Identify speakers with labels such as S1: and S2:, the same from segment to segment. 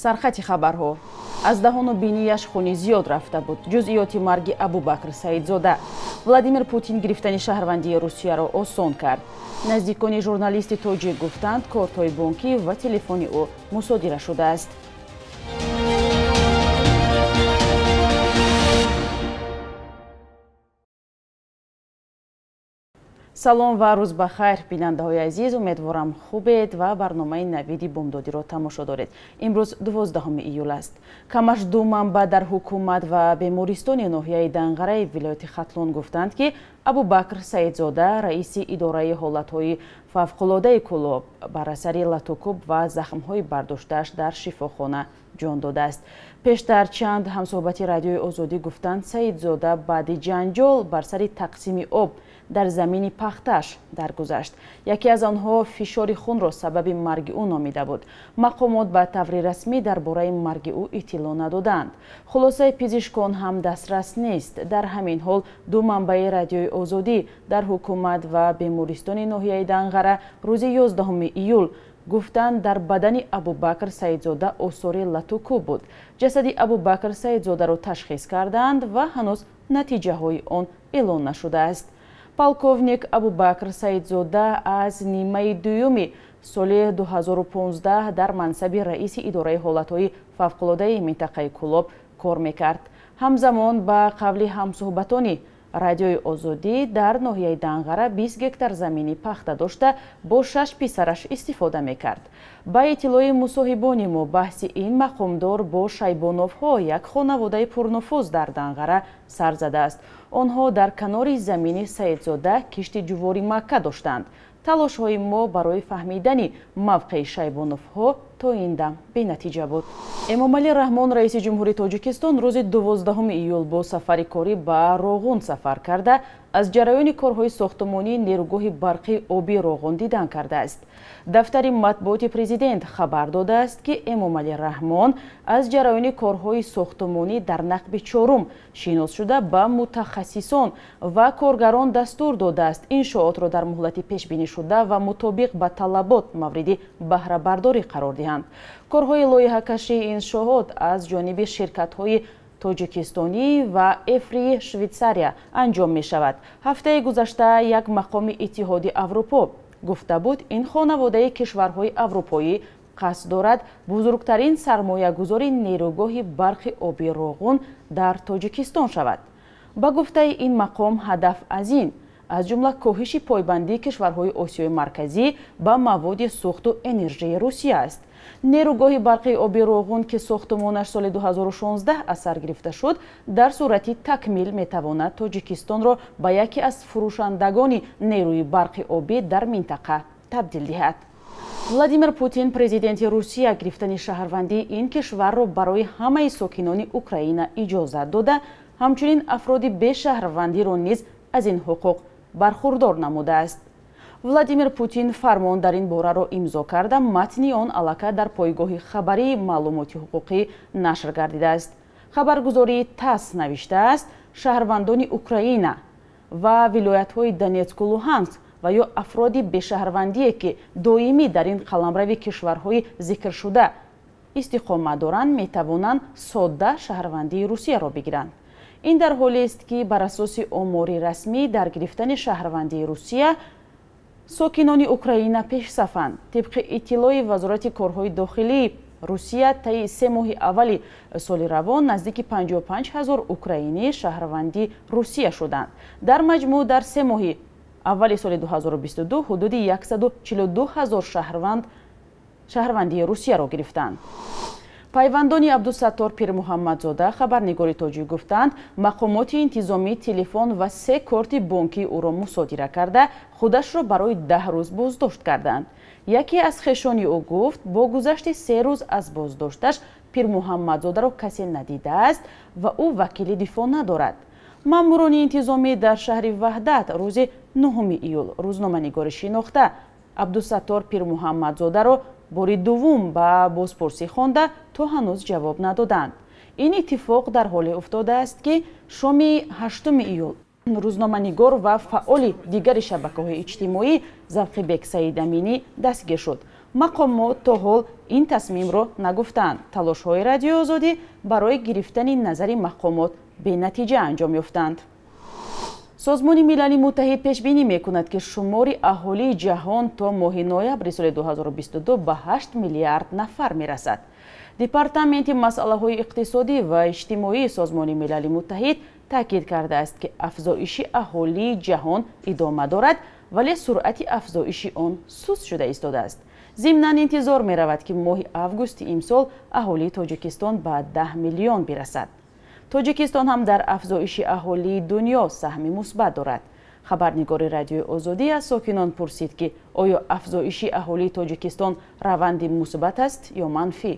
S1: Сархати хабарҳо. Аз даҳону бинияш хуни зиёд рафта буд. Ҷузъиёти марги Абубакр Саидзода. Владимир Путин гирифтани шаҳрвандии Русияро осон кард. Наздикони журналисти тоҷик гуфтанд, кортҳои бонкӣ ва телефони ӯ мусодира шудааст. Салом ва рӯз ба хайр, бинандаҳои азиз. Умедворам хубед ва барномаи навиди бомдодиро тамошо доред. Имрӯз 12 июл аст. Камаш ду манбаъ дар ҳукумат ва бемористони ноҳияи Данғараи вилояти Хатлон гуфтанд, ки Абубакр Саидзода, раиси идораи ҳолатҳои фавқулодаи Кӯлоб, бар асари латукӯб ва захмҳои бардоштааш дар шифохона ҷон додааст. Пештар чанд ҳамсӯҳбати радиои Озодӣ гуфтанд, Саидзода баъди ҷанҷол бар сари тақсими об дар замини пахташ даргузашт. Яке аз онҳо фишори хунро сабаби марги ӯ номида буд. Мақомот ба таври расмӣ дар бораи марги ӯ иттилоъ надоданд. Хулосаи пизишкон ҳам дастрас нест. Дар ҳамин ҳол ду манбаи радиои Озодӣ дар ҳукумат ва бемористони ноҳияи Данғара рӯзи 11 июл гуфтанд, дар бадани Абубакр Саидзода осори латукӯб буд. Ҷасади Абубакр Саидзодаро ташхис карданд ва ҳанӯз натиҷаҳои он эълон нашудааст. Полковник Абубакр Саидзода аз нимаи дуюми соли 2015 дар мансаби раиси идораи ҳолатҳои фавқулодаи минтақаи Кӯлоб кор мекард. Ҳамзамон ба қавли ҳамсӯҳбатони радиои Озодӣ дар ноҳияи Данғара 20 гектар замини пахта дошта бо 6 писараш истифода мекард. Ба иттилои мусоҳибони мо баҳси ин мақомдор бо Шайбоновҳо, як хонаводаи пурнуфуз дар Данғара, сар задааст. Онҳо дар канори замини Саидзода кишти ҷуворӣ макка доштанд. Талошҳои мо барои фаҳмидани мавқеи Шайбоновҳо то ин дам бенатиҷа буд. Эмомалӣ Раҳмон, раиси ҷумҳури Тоҷикистон, рӯзи 12 июл бо сафари корӣ ба Роғун сафар карда, аз ҷараёни корҳои сохтмонии нерӯгоҳи барқии оби Роғун дидан кардааст. Дафтари матбуоти президент хабар додааст, ки Эмомалӣ Раҳмон аз ҷараёни корҳои сохтмонӣ дар нақби чорум шинос шуда, ба мутахассисон ва коргарон дастур додааст иншоотро дар муҳлати пешбинишуда ва мутобиқ ба талабот мавриди баҳрабардорӣ қарор диҳанд. Корҳои лоиҳакашии иншоот аз ҷониби ширкатҳои тоҷикистонӣ ва Эфри Швейтсария анҷом мешавад. Ҳафтаи гузашта як мақоми Иттиҳоди Аврупо гуфта буд, ин хонаводаи кишварҳои аврупоӣ қасд дорад бузургтарин сармоягузори нерӯгоҳи барқи оби Роғун дар Тоҷикистон шавад. Ба гуфтаи ин мақом, ҳадаф аз ин аз ҷумла коҳиши пойбандии кишварҳои Осиёи Марказӣ ба маводи сӯхту энержии Русия аст. Нерӯгоҳи барқи оби Роғун, ки сохтмонаш соли 2016 аз сар гирифта шуд, дар сурати такмил метавонад Тоҷикистонро ба яке аз фурӯшандагони нерӯи барқи обӣ дар минтақа табдил диҳад. Владимир Путин, президенти Русия, гирифтани шаҳрвандии ин кишварро барои ҳамаи сокинони Украина иҷозат дода, ҳамчунин афроди бешаҳрвандиро низ аз ин ҳуқуқ бархурдор намудааст. Владимир Путин фармон дар ин бораро имзо карда, матни он аллакай дар пойгоҳи хабарии маълумоти ҳуқуқӣ нашр гардидааст. Хабаргузории ТАСС навиштааст, шаҳрвандони Украина ва вилоятҳои Донецку Луҳанск ва ё афроди бешаҳрвандие, ки доимӣ дар ин қаламрави кишварҳои зикршуда истиқомат доранд, метавонанд содда шаҳрвандии Русияро бигиранд. Ин дар ҳолест, ки бар асоси омори расмӣ дар гирифтани шаҳрвандии Русия сокинони Украина пешсафанд. Тибқи иттилои Вазорати корҳои дохилии Русия, таи 3 моҳи аввали соли равон наздики 55 ҳазор украинӣ шаҳрванди Русия шуданд. Дар маҷмӯъ дар 3 моҳи аввали соли 2022 ҳудуди 142 ҳазор шаҳрвандии Русияро гирифтанд. Пайвандони Абдусаттор Пирмуҳаммадзода, хабарнигори тоҷик, гуфтанд, мақомоти интизомӣ телефон ва 3 корти бонкии ӯро мусодира карда, худашро барои 10 рӯз боздошт карданд. Яке аз хешони ӯ гуфт, бо гузашти 3 рӯз аз боздошташ Пирмуҳаммадзодаро касе надидааст ва ӯ вакили дифоъ надорад. Маъмурони интизомӣ дар шаҳри Ваҳдат рӯзи 9 июл рӯзноманигори шинохта Абдусаттор Пирмуҳаммадзодаро бори дуввум ба бозпурсӣ хонда, то ҳанӯз ҷавоб надоданд. Ин иттифоқ дар ҳоле уфтодааст, ки шоми 8 июл рӯзноманигор ва фаъоли дигари шабакаҳои иҷтимоӣ Завқибек Саидаминӣ дастгир шуд. Мақомот то ҳол Ин тасмимро нагуфтанд. Талошҳои Радиои Озодӣ барои гирифтани назари мақомот бенатиҷа анҷом ёфтанд. Созмони Милали Муттаҳид пешбинӣ мекунад, ки шумори аҳолии ҷаҳон то моҳи ноябри соли 2022 ба 8 миллиард нафар мерасад. Департаменти масъалаҳои иқтисодӣ ва иҷтимоии Созмони Милали Муттаҳид таъкид кардааст, ки афзоиши аҳолии ҷаҳон идома дорад, вале суръати афзоиши он суст шуда истодааст. Зимнан интизор меравад, ки моҳи августи имсол аҳолии Тоҷикистон ба 10 миллион бирасад. Тоҷикистон ҳам дар афзоиши аҳолии дунё саҳми мусбат дорад. Хабарнигори Радиои Озодӣ аз сокинон пурсид, ки оё афзоиши аҳолии Тоҷикистон раванди мусбат аст ё манфӣ.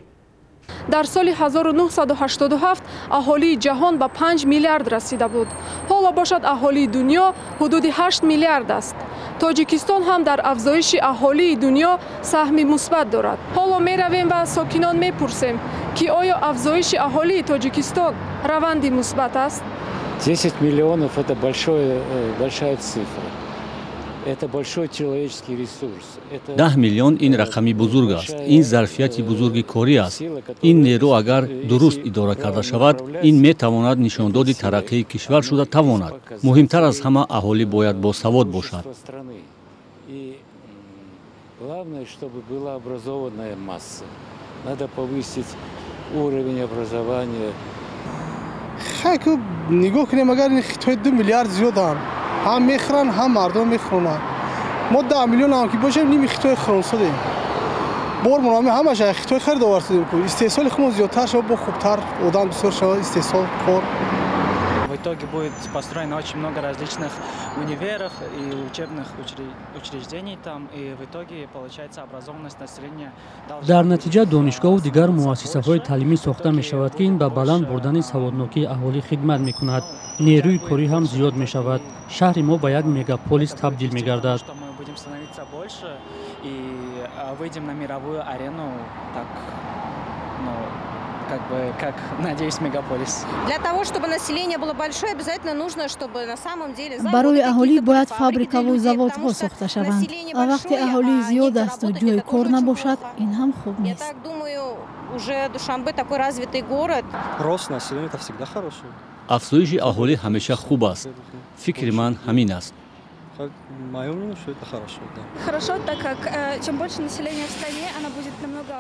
S2: Дар соли 1987 аҳолии ҷаҳон ба 5 миллиард расида буд. Ҳоло бошад аҳолии дунё ҳудуди 8 миллиард аст. Тоҷикистон ҳам дар афзоиши аҳолии дунё саҳми мусбат дорад. Ҳоло меравем ва аз сокинон мепурсем, ки оё афзоиши аҳолии Тоҷикистон раванди мусбат аст?
S3: 10 миллионов – это большая цифра. Это большой человеческий ресурс.
S4: 10 миллион ин рақами бузург аст. Ин зарфияти бузурги корӣ аст. Ин нерӯ агар дуруст идора карда шавад, ин метавонад нишондоди тараққии кишвар шуда тавонад. Муҳимтар аз ҳама, аҳолӣ бояд босавод бошад.
S3: Главное, чтобы была образованная масса. Надо повысить уровень образования.
S5: Хайку нигоҳ кунем, агар ин Хитой 2 миллиард зиёданд, ҳам мехӯранд, ҳам мардум мехӯронанд. Мо 10 миллион ҳам ки бошем, ними Хитой хӯронсодем. Бормон ҳамааш аз Хитой харид оварсодем. Истеҳсоли худмон зиёдтар шавад, бо хубтар одам бисёр шавад, истеҳсол, кор.
S6: В итоге будет построено очень много различных универов и учебных учреждений там, и в итоге получается образованность населения.
S7: Дар натиҷа донишгоҳу дигар муассисаҳои таълимӣ сохта мешавад, ки ин ба баланд бурдани саводнокии аҳолӣ хидмат мекунад. Нерӯи корӣ ҳам зиёд мешавад. Шаҳри мо ба як мегаполис табдил мегардад.
S6: Мы будем становиться больше и выйдем на мировую арену, так, ну, как бы, как, надеюсь, мегаполис.
S8: Для того, чтобы население было большое, обязательно нужно, чтобы на самом деле...
S9: Барои аҳолӣ бояд фабрикаву заводҳо сохта шаванд. Ва вақте аҳолӣ зиёд асту ҷои кор набошад, ин ҳам хуб нест.
S8: Я так думаю, уже Душанбе такой развитый город.
S10: Рост населения это всегда хорошо.
S4: Афзоиши аҳолӣ ҳамеша хуб аст. Фикри ман ҳамин аст.
S10: Мое мнение, что это хорошо, да.
S11: Хорошо, так как чем больше населения в стране, она будет намного...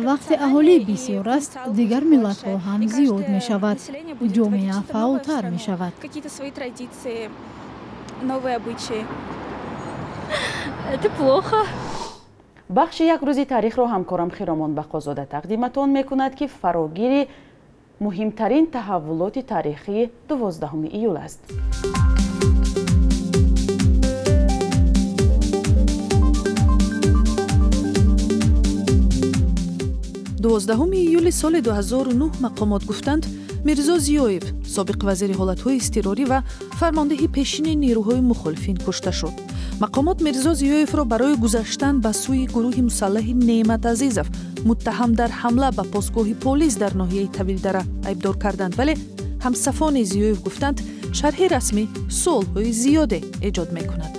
S9: Вақте аҳолӣ бисёр аст, дигар миллатҳо ҳам зиёд мешавад. Ҷомеа фаъолтар мешавад.
S11: Какие-то свои традиции, новые обычаи.
S12: Это плохо.
S1: Бахши як рӯзи таърихро ҳамкорам Хиромон Бақозода тақдиматон мекунад, ки фарогири муҳимтарин таҳаввулоти таърихии 12 июл аст.
S13: 12 июли соли 2009 мақомот гуфтанд, Мирзо Зиёев, собиқ вазири ҳолатҳои изтирорӣ ва фармондеҳи пешини нерӯҳои мухолифин, кушта шуд. Мақомот Мирзо Зиёевро барои гузаштан ба сӯи гурӯҳи мусаллаҳи Неъмат Азизов, муттаҳам дар ҳамла ба постгоҳи полис дар ноҳияи Тавилдара, айбдор карданд, вале ҳамсафони Зиёев гуфтанд, шарҳи расмӣ суолҳои зиёде эҷод мекунад.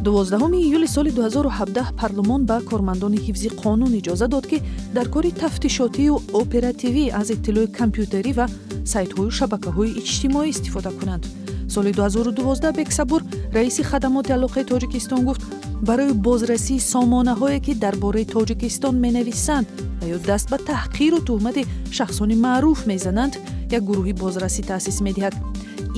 S13: 12 июли соли 2017 парлумон ба кормандони ҳифзи қонун иҷоза дод, ки дар кори тафтишотию оперативӣ аз иттилои компютерӣ ва сайтҳою шабакаҳои иҷтимоӣ истифода кунанд. Соли 2012 Бексабур, раиси хадамоти алоқаи Тоҷикистон, гуфт, барои бозрасии сомонаҳое, ки дар бораи Тоҷикистон менависанд ва ё даст ба таҳқиру туҳмати шахсони маъруф мезананд, як гурӯҳи бозрасӣ таъсис медиҳад.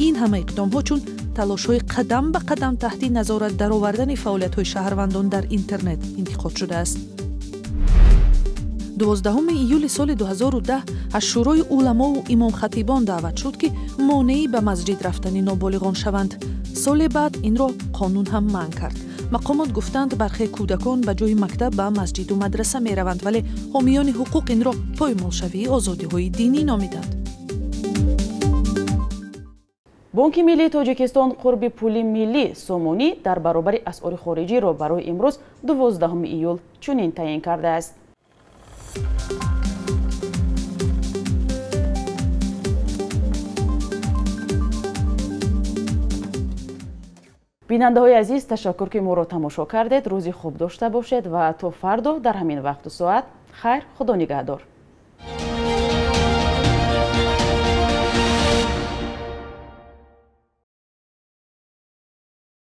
S13: Ин ҳама иқдомҳо чун талошҳои қадам ба қадам таҳти назорат даровардани фаъолиятҳои шаҳрвандон дар интернет интиқод шудааст. 12 июли соли 2010 аз Шӯрои уламову имомхатибон даъват шуд, ки монеӣ ба масҷид рафтани ноболиғон шаванд. Соли баъд инро қонун ҳам манъ кард. Мақомот гуфтанд, бархе кӯдакон ба ҷои мактаб ба масҷиду мадраса мераванд, вале ҳомиёни ҳуқуқ инро поймолшавии озодиҳои динӣ номиданд.
S1: Бонки миллии Тоҷикистон қурби пули миллӣ сомонӣ дар баробари асъори хориҷиро барои имрӯз 12 июл чунин таъин кардааст. Бинандаҳои азиз, ташаккур, ки моро тамошо кардед. Рӯзи хуб дошта бошед ва то фардо дар ҳамин вақту соат. Хайр, худо нигаҳдор.